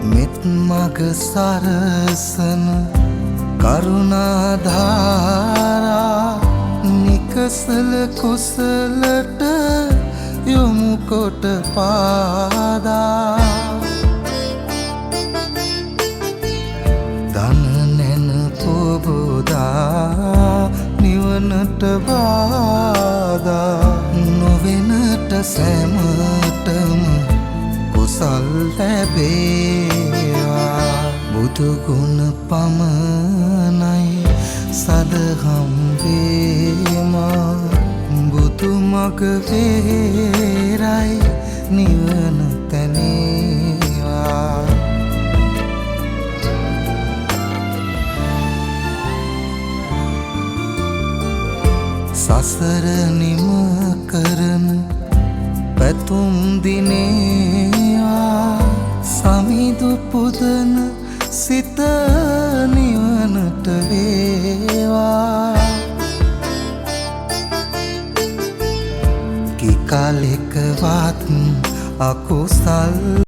මෙත් මග සරසන කරුණා ධාරා නිකසල කුසලට යොමු කොට පාදා ධන නැන පොබෝදා නිවනට බාධා නොවෙනට සැමටම කුසල් ලැබේවා. බුදු ගුණ පමණයි සදහම් වේමා. බුදු මග වේරයි නිවන තැනේවා. සසර නිම කරන පැතුම් දිනේවා. සමිඳු පුදන සිත නිවනට වේවා. කිකාලෙකවත් අකුසල්